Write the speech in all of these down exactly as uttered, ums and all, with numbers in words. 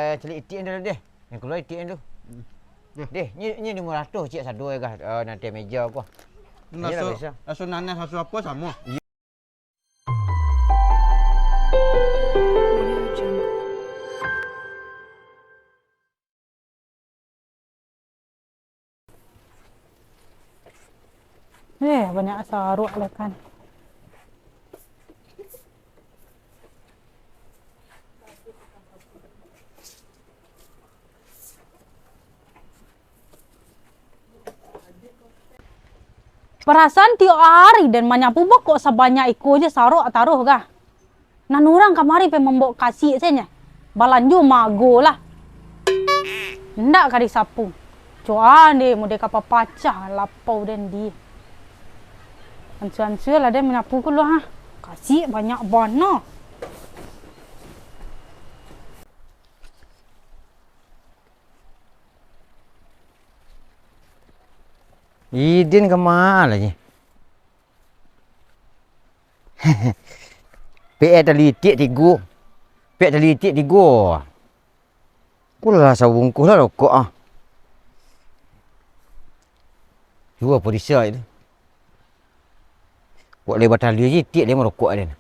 Eh, caliak itik dulu deh. Nan kalua itik tu. Hmm. Deh, ni, ni limo ratuih ciek sado gah, eh, nan ateh meja ko. Raso, raso nanas, raso apo samo? Eh, banyak saruak lah kan. Parasaan tiok ari den manyapu bokok sabanyak iko je saruak taruih gah. Nan urang kamari pai mambao kasiak se nyo. Balanjo mago lah. Ndak ka disapu. Coa deh, mudah ka papacah lapau den di. Ansua-ansua lah den manyapu ko lah, ha. Kasiak banyak bana. Idin ka ma lai? Pek tali itik tigo. Pek tali itik tigo. Ko lah sabungkuih lah rokok ah. Jua parisa itu. Kok lai batali je itik lai marokok den.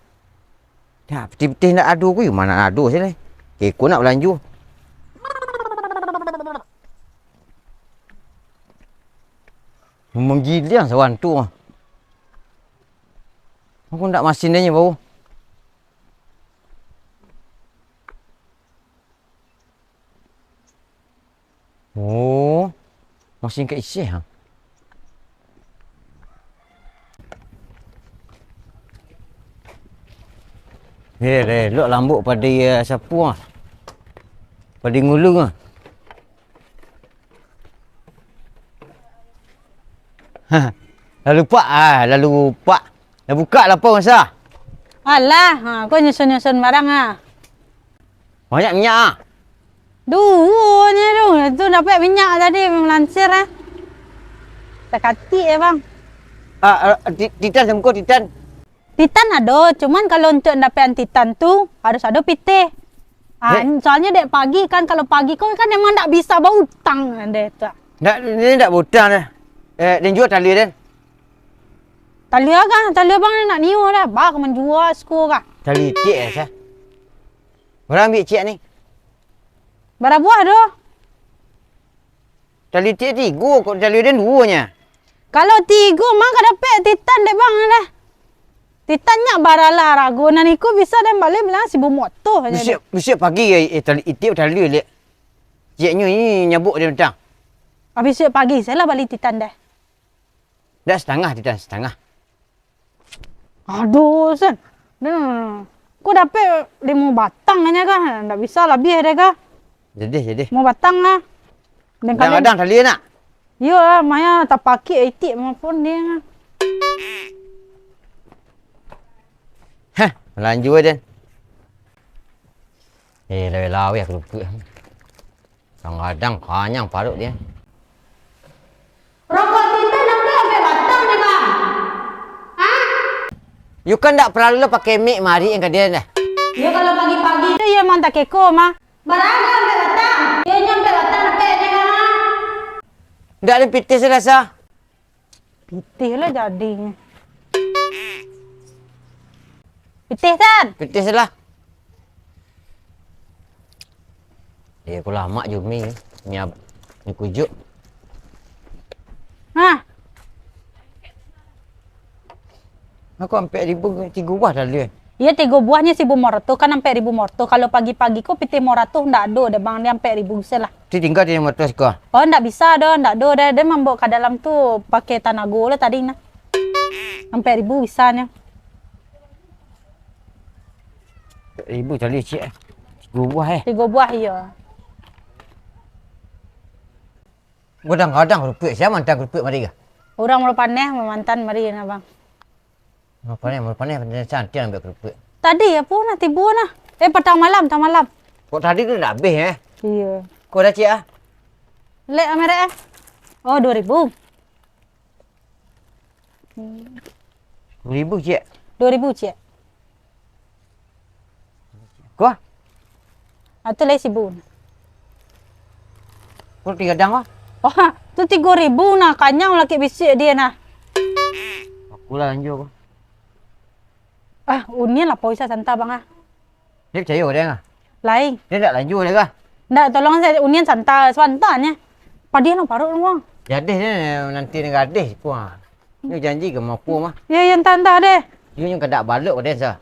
Dah, pitih-pitih ndak ado ko, yo ma ndak ado se lai. Iko nak balanjo. Manggiliang sawan tu. Aku ndak masin deh nyo bau. Oh, masin ka isi ha. Eh, elok lambok padi, eh, sapu ah. Padi ngulu ah. Ha, lalu pak, ah, lalu pak. Lah bukak lapau masa. Alah, ha, ko nyusun-nyusun barang ah. Banyak minyak ah. Duo nyo tu, tu dapek minyak tadi malansir ah. Sakatik ya, Bang. Ah, ah, ti-, titan samuko titan. Titan ado, cuman kalau untuak dapekan titan tu harus ado pitih. Ah, eh. Soalnyo dek pagi kan, kalau pagi ko kan emang ndak bisa bautang deh tu. Ndak, ni ndak bautang deh. Eh, den jua tali den. Tali agak, tali abang ni nak nio dah. Bah, ka manjua siko kah. Tali itik eh, sah. Bara ambiak ciek ni? Bara buah tu? Tali itik tigo, kok tali den duo nya? Kalau tigo mah ka dapek titan dek bang dah. Titan nyak baralah rago nan iko bisa den bali bilang sibu moto aja. Bisuak, bisuak pagi, eh, tali itik tali lek. Cieknyo ni nyabuk den petang. Abih bisuak pagi, salah bali titan dah. Dak satangah, titan satangah. Aduh, Sen. Nah, ko dapek limo batang aja kah? Ndak bisa labiah deh kah? Jadi, jadi. Limo batang lah. Kadang-kadang tali nak? Iyo lah, maya tapakik itik maupun dia. Heh, lanjut aja. Eh, laweh-laweh aku lupa. Kadang-kadang kanyang paruik dia. Rokok titan ndak ampek batang ni, Bang? Hah? Yu kan ndak paralu lah pakai mik mari yang ka dia dah. Yo, kalau pagi-pagi tu yo emang takeko mah. Bara ampek batang? Yo, nyo ampek batang dapek je, Bang. Ndak ado pitih se rasa. Pitih lah jadinyo. Pitih, Tan. Pitih se lah. Eh, ko lamak jo mi. Mi ab-, mi kujuk. Hah? Aku ampek ribu tigo buah tadi. Iyo, tigo buahnyo sibu limo ratuih, kan ampek ribu limo ratuih. Kalau pagi-pagi ko pitih limo ratuih ndak ado deh, Bang, ni ampek ribu se lah. Ti tingga di limo ratuih ko. Oh, ndak bisa doh, ndak ado deh. Dia mambawa ka dalam tu pakai tanago lah tadi nah. Ampek ribu bisa nyo. Ampek ribu tadi, Cik, eh. Tigo buah, eh. Tigo buah, iyo. Gadang-gadang karupuik, sia maanta karupuik mari kah? Urang Muaro Paneh mamantan mari nah, Bang. Muaro Paneh, Muaro Paneh, Paneh Santiang ambiak karupuik. Tadi apo nah tibo nah? Eh, patang malam, patang malam. Kok tadi tu ndak abih, eh? Iyo. Kok dah, Cik, ah? Lek, ah, merek, ah. Oh, duo ribu. Duo ribu, Cik? Duo ribu, Cik. Ko? Ah, tu lai sibu. Ko roti gadang ko? Oh, tu tigo ribu nah, kanyang laki bisiak dia nah. Aku lah lanjua ko. Ah, unian lapau Isa santa, Bang, ah. Dia picayo ka dia, ah? Lai. Dia ndak lanjua dia, kah? Ndak, tolong saya unian santa, santa nyo. Padiah no paruik no, Bang. Gadih dia nanti ni gadih ko, ah. Dia janji ka mako mah. Ya, ya, entah, entah deh. Dia nyo kadak balok ka dia, sa.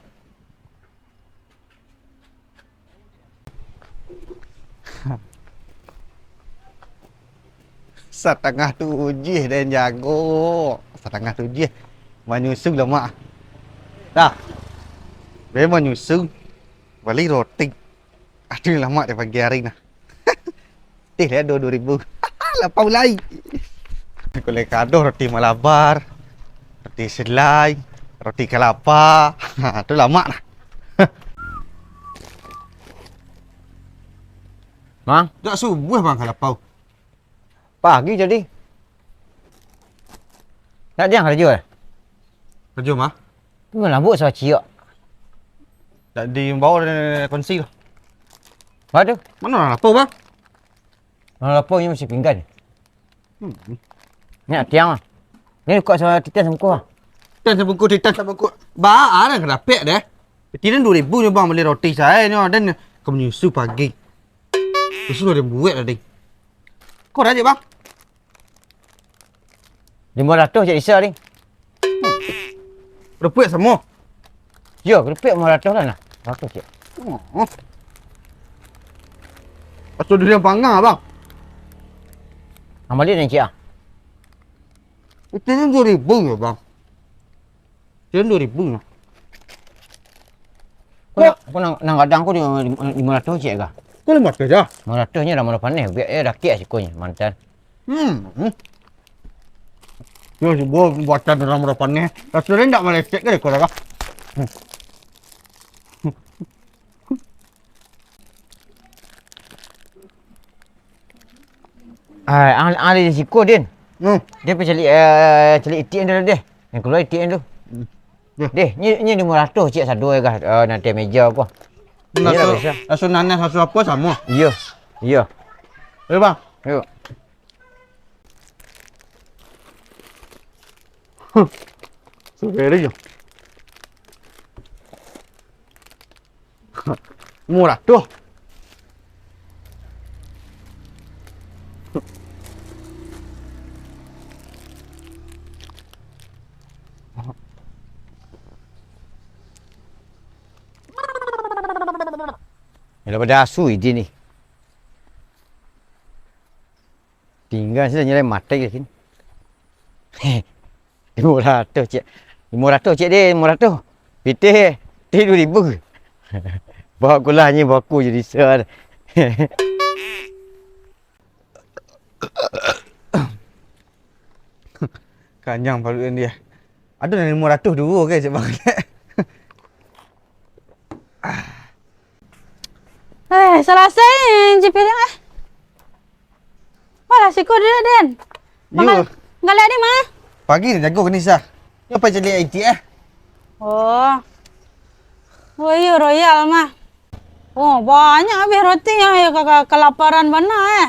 Satangah tujuah den jago. Satangah tujuah. Manyusu lamak. Dah. Be manyusu. Bali roti. Aduh, lamak dek pagi hari nah. Teh lah duo, duo ribu. Lapau lai. Kalau kado roti Malabar, roti selai, roti kalapa. Ha, tu lamak nah. Mang? Jak subuah, Bang, ka lapau. Pagi tadi. Nak diang karajo, eh? Karajo mah? Tu lah buek sawa ciek. Nak dibawa dari konsi tu. Apa tu? Mano lah lapau, Bang? Mano lapau ni masih pinggan. Hmm. Ni tiang lah. Ni kok sama titian sangkuh lah. Titian sangkuh, titian sangkuh. Ba, arang ka dapek deh. Titian duo ribu nyo, Bang, bali roti sae nyo, den ka manyusu pagi. Susu lah den buek tadi. Ko bara ciek, Bang? Limo ratuih ciek Isa ni. Rupiah samo? Yo, rupiah limo ratuih lah nah. Ratuih ciek. Oh. Atau dia panggang, Bang? Amal dia ciek ah. Itu ni duo ribu yo, Bang. Sian duo ribu nyo. Ko nan, ko nan, nan gadang ko limo, limo ratuih ciek ka? Ko limo ratuih se? Limo ratuih nyo lah murah paneh, biak yo dakek sikonyo, mantan. Hmm. Yo, si buah buatan urang murah paneh. Raso den ndak malecek ka dek ko lah ka? Hmm. Ai, ang, ang di siko, Din. Hmm. Dia pai caliak, eh, caliak itik dulu deh. Nan kalua itik tu. Hmm. Deh, ni, ni limo ratuih ciek sado ka, eh, nan ateh meja ko. Iyo lah, raso, biaso. Raso nanas, raso apo samo? Iyo. Iyo. Ayo, Bang. Ayo. Huh. Sudah yo. Murah tu. Lah pada asu ide ni. Tingga sudah nyalai matai ka siko. Limo ratuih ciek. Limo ratuih ciek deh, limo ratuih. Pitih, pitih duo ribu. Bawa kulah nyo baku jadi sa. Kanyang paruik dia. Ado nan limo ratuih duo ka, cek Bang Alek. Eh, salasai cuci piring, eh. Malah siko dulu, Den. Yo. Manggal-, manggalek di ma? Pagi ni jago ka Nisa. Yo pai caliak itik, eh. Oh. Oh iyo, Royal mah. Oh, banyak abih roti yo, yo ka-, ka-, kalaparan bana, eh.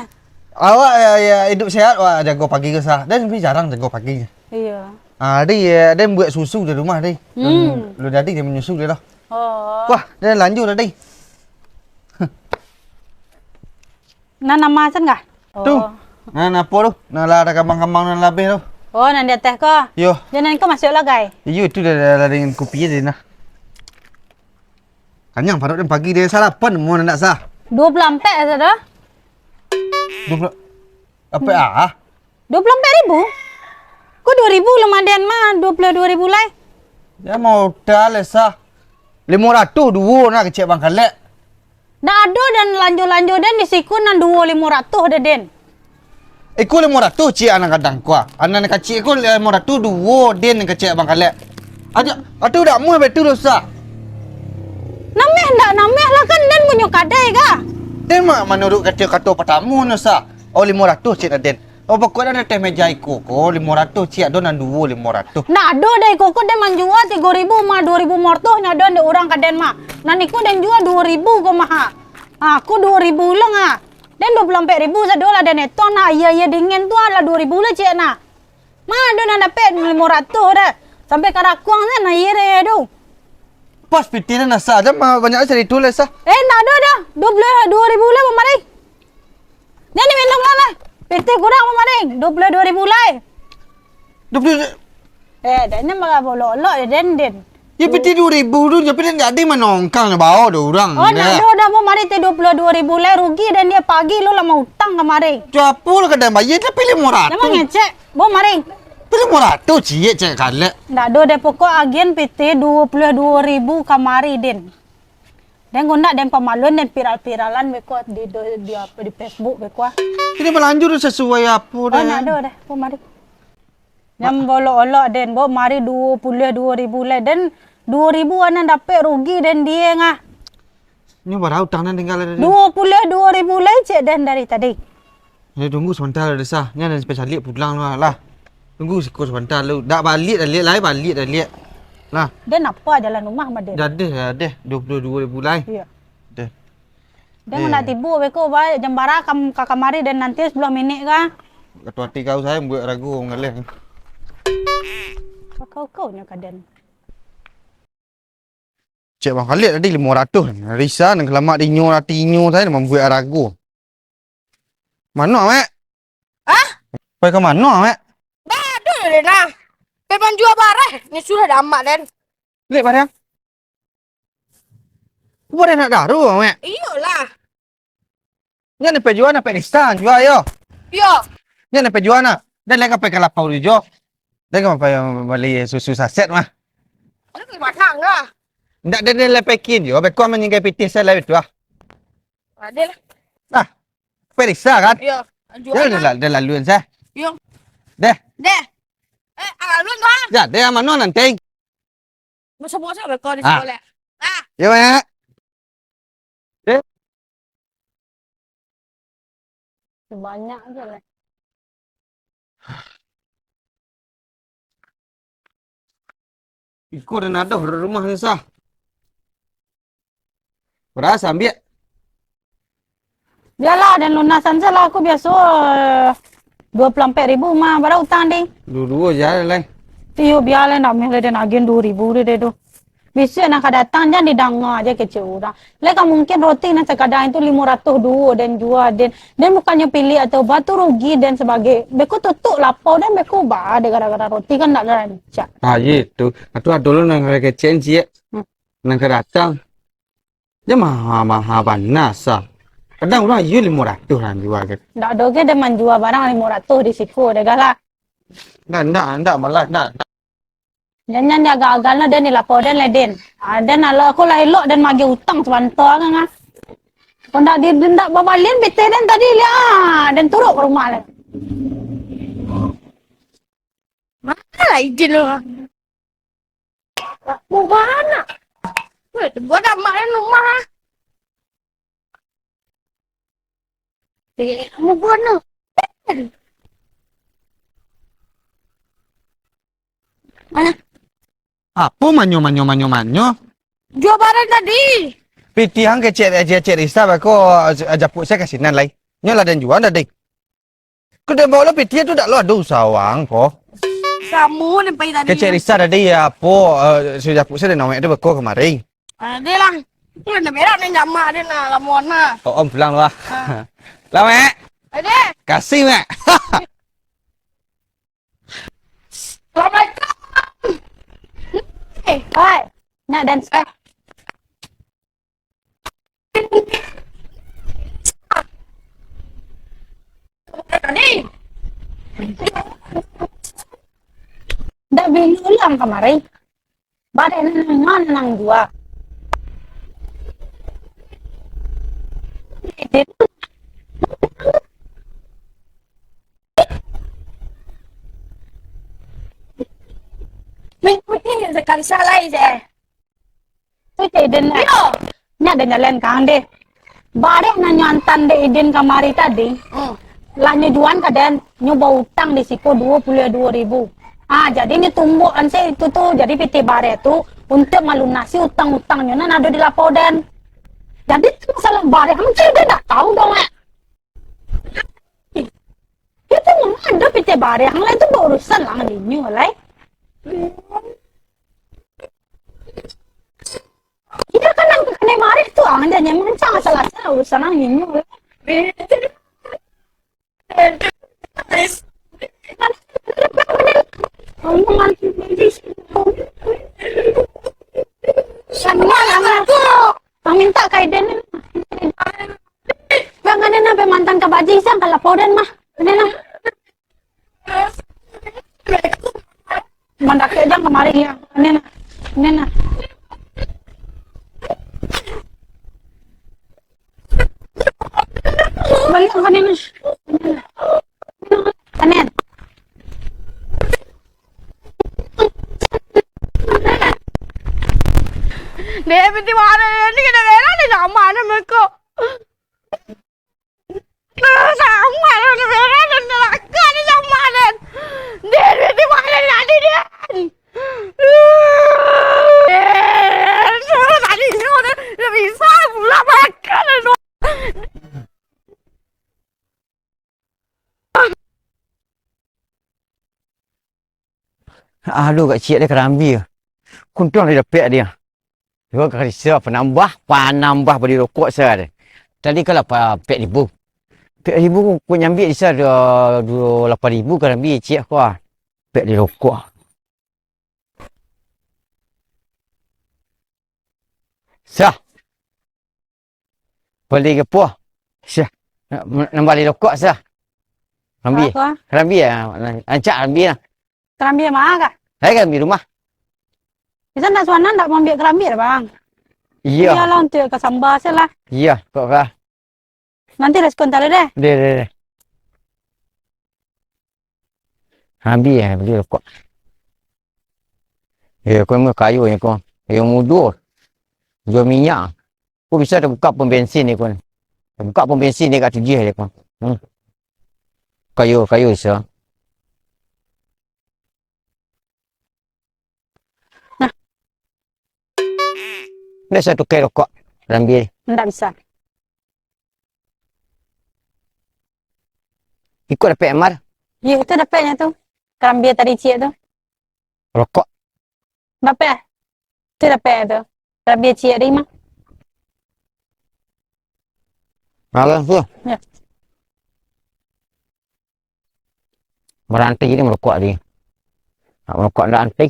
Awak yo, yo iduik sehat, wak jago pagi ko sa. Den tapi jarang jago pagi. Iyo. Ah, adi, eh, den buek susu di rumah, adi. Hmm. Lu, lu jadi den manyusu di lah. Oh. Wah, den lanjut tadi. Nan nama sen kah? Tu. Oh. Nan apo tu? Nan lah ado kambang-kambang nan labih tu. Oh, nan di ateh ko? Yo. Jan nan ko masuak lah, gai. Iyo, tu dah, dah, dah dengan kupi je nah. Kanyang paruik den pagi, den sarapan mun ndak sah. Duo puluah ampek sajo doh. Duo puluah ampek ah? Duo puluah ampek ribu? Ko duo ribu lah maden mah, duo puluah duo ribu lai. Yo modal lah sah. Limo ratuih duo nah kecek Bang Kalek. Ndak ado den lanjo-lanjo den di siko nan duo limo ratuih doh, Den. Iko limo ratuih ciek anak gadang ko ah. Anak nan kacik ko limo ratuih duo den kecek Bang Kalek. Aja, atu dak muah betul dosa. Nameh ndak nameh lah kan den punyo kadai ka. Den ma-, manurut kato-kato patamo no sa. Oh, limo ratuih ciek den. Oh, pokoknyo di ateh meja iko ko limo ratuih ciek ado nan duo limo ratuih. Ndak ado deh iko ko den manjua tigo ribu mah, duo ribu limo ratuih nyo ado dek urang ka den mah. Nan iko den jua duo ribu ko mah ha. Ha, ko duo ribu lang ha. Den duo puluah ampek ribu sado lah den etong nah, aia-aia dingin tu lah duo ribu lah ciek nah. Ma ado nan dapek limo ratuih dah. Sampai karakuang se nah aia den tu. Pas pitih nan asa aja, ma banyak carito lah, Sa. Eh, ndak ado dah. Duo puluah duo ribu lah, Bang Mari. Jan diminum lah, lah. Pitih kurang, Bang Mari. Duo puluah duo ribu lah, eh. Duo puluah. Eh, dak nyo malah olok-olok deh, den, den. Ya, pitih duo ribu tu, tapi den jadi manongkang nyo bawa dek urang. Oh, ndak ado dah, Bang Mari, teh duo puluah duo ribu lah. Rugi den, dia pagi lo lah mautang kamari. Tu apo lah ka den bayar, tapi limo ratuih. Memang ngecek. Bo mari. Pilo murah tu, ciek, cek kalek. Ndak ado deh, pokok agian pitih duo puluah duo ribu kamari, den. Den gondak den pamaluan, den viral-viralan beko di, di, di, apa, di Facebook beko ah. Kini balanjur sasuai apo, oh, den? Ndak ado deh, bo mari. Jan baolok-olok, den, bo mari duo puluah duo ribu lai, den. Duo ribu anan dapek rugi, den, dieng ah. Nyo bara utang nan tingga tadi? Duo puluah duo ribu lai cek den dari tadi. Eh, tunggu sabanta lah, Desa. Nyo den sampai saliak pulang lah, lah. Tunggu siko sabanta lu. Dak baliak dah liak lai, baliak dah liak. Lah. Den apo jalan rumah mah, den? Dah deh, dah deh. Duo puluah duo ribu lai. Iyo. Deh. Den nak tibo beko, bae jam bara kam-, ka kamari den nanti sapuluah minik ka. Kato ati kau, sayo buek ragu mangaleh. Kau-kau nyo ka den. Cek Bang Khalid tadi limo ratuih. Risa nan kalamak di inyo, ati inyo sajo mambuek arago. Mano, Mek? Hah? Pai ka mano, Mek? Dah, ado den lah. Pai manjua bareh, nyo suruah dek amak den. Lek bareh? Bareh nak daru, Mek? Iyolah. Nyo nan pai jua, nan pai Risa jua, yo. Iyo. Nyo nan pai jua, nah. Den lai ka pai ka lapau jo. Den ka pai bali susu saset mah. Aduh, ka masak lah. Ndak, den, den lai pai kin jo. Beko manyinggai pitih sajo lah itu ah. Ado lah. Ah, pai Risa kan? Iyo. Yo, den la-, den laluan sajo. Iyo. Deh. Deh. Eh, laluan tu ah. Ya, deh, mano nanti? Bosan-bosan beko di sikolah. Ah. Yo, Mek. Eh? Banyak aja lah. Iko den ado di rumah ni, Sa. Bara ambiak? Bialah, den lunasan sajo lah, aku biaso, eh, duo puluah ampek ribu mah, bara utang, ding. Duo-duo ja lai. Iyo, bialah, ndak meh lai den agiah duo ribu deh, deh, tu. Bisuak nan ka datang, jan didanga aja kecek urang. Lai ka mungkin roti nan sakadang itu limo ratuih duo den jua, den. Den bukannyo piliah atau ba tu rugi den sabagai. Beko tutuik lapau den, beko ba dek gara-gara roti kan ndak rancak. Ah, iyo tu. Atu ado lo nan ka kecek ciek. Hmm. Nan ka datang. Jan maha-maha bana, Sa. Kadang urang iyo limo ratuih lah jua kan. Ndak ado ge den manjua barang limo ratuih di siko, deh, galak. Ndak, ndak, ndak, malah, ndak, ndak. Jan, jan diagal-agal no den di lapau den lai, den. Ah, den alah ko lah elok den magiah utang sabanta kan, ah. Kok ndak di, ndak babalian pitih den tadi, liak, ah, den turuik ka rumah lai. Mano lah izin urang? Mau bana? Weh, buat amak den rumah, ah. Eh, kamu buat no. Mana? Apo manyo, manyo, manyo, manyo? Jua barang tadi. Pitih ang kecek, kecek, kecek Risa beko, japuik sajo ka sinan lai. Nyo lah den jua tadi. Kok den bawa lo pitih tu dak lo ado usaha wang ko. Kamu den pai tadi. Kecek Risa tadi yo apo, eh, sudah japuik sajo den namek tu beko kamari. Ah, deh lah. Itu lah berak ni jamak dia nak lamuan lah. Oh, om pulang lah. Ah. Lah, Mek. Ade. Kasih, Mek. Assalamualaikum. Eh, oi. Nak dan eh. Tadi. Dak bini ulang kamari. Bareh nan ma nan jua. Minggu ni sakali salai je. Tu cek Iden lah. Iyo. Nyo ado nyalan kang deh. Bareh nan nyo antan dek Iden kamari tadi. Hmm. Lah nyo juan ka den, nyo bautang di siko duo puluah duo ribu. Ah, jadi nyo tumbuakan se itu tu, jadi pitih bareh tu untuak malunasi utang-utang nyo nan ado di lapau den. Jadi masalah bareh, mungkin den ndak tahu doh, Mak. Barang lai tu baurusan lah ngan inyo lai. Iyo kan, nan kanai mareh tu, ah, jan mancang asal-asal urusan nang inyo. Sanang anak tu. Bang minta ka Eden. Bang, ane nak mantan ka bajing, sang ka lapau den mah. Ane lah. Mandakek jang kamari, ya. Ane nah. Ane nah. Baliak ka ane nah. Ane. Deh, piti mano ni? Kena merah ni, nak mano meko? Sama lah, udah merah dan neraka ni sama dan. Dia, dia di mana tadi dia? Suruh tadi, suruh dia, dia bisa pula makan. Aduh, kak ciek dia karambia. Kuntuang dia dapek dia. Dua kali sa, panambah, panambah bali rokok sa deh. Tadi kan lapan, ampek ribu. Ampek ribu ku nyambiak di sa, duo, duo lapan ribu ka ambiak ciek ko ah. Ampek di rokok. Sah. Bali gapo? Sah. Nambah bali rokok sah. Rambi. Apo? Rambi ya, rancak rambi lah. Karambia ma kah? Saya kan di rumah. Bisa ndak suanan ndak maambiak karambia, Bang? Iyo. Iyolah, untuak ka samba se lah. Iyo, kok kah? Nanti lah sebentar deh. Deh, deh, deh. Habis ya, bali rokok. Ya, kau mah kayu ni kau. Kayu mudur. Jual minyak. Kau bisa tabukak pom bensin ni kau ni. Tabukak pom bensin ni kat tujuh ni kau. Hmm. Kayu, kayu bisa. Nah. Ndak sa tukai rokok, karambia. Ndak bisa. Iko dapek, Amar? Iyo, itu dapeknyo tu. Karambia tadi ciek tu. Rokok. Dapek. Itu dapek tu. Karambia ciek tadi mah. Malas tu. Ya. Baranti ni marokok tadi. Nak marokok ndak anti.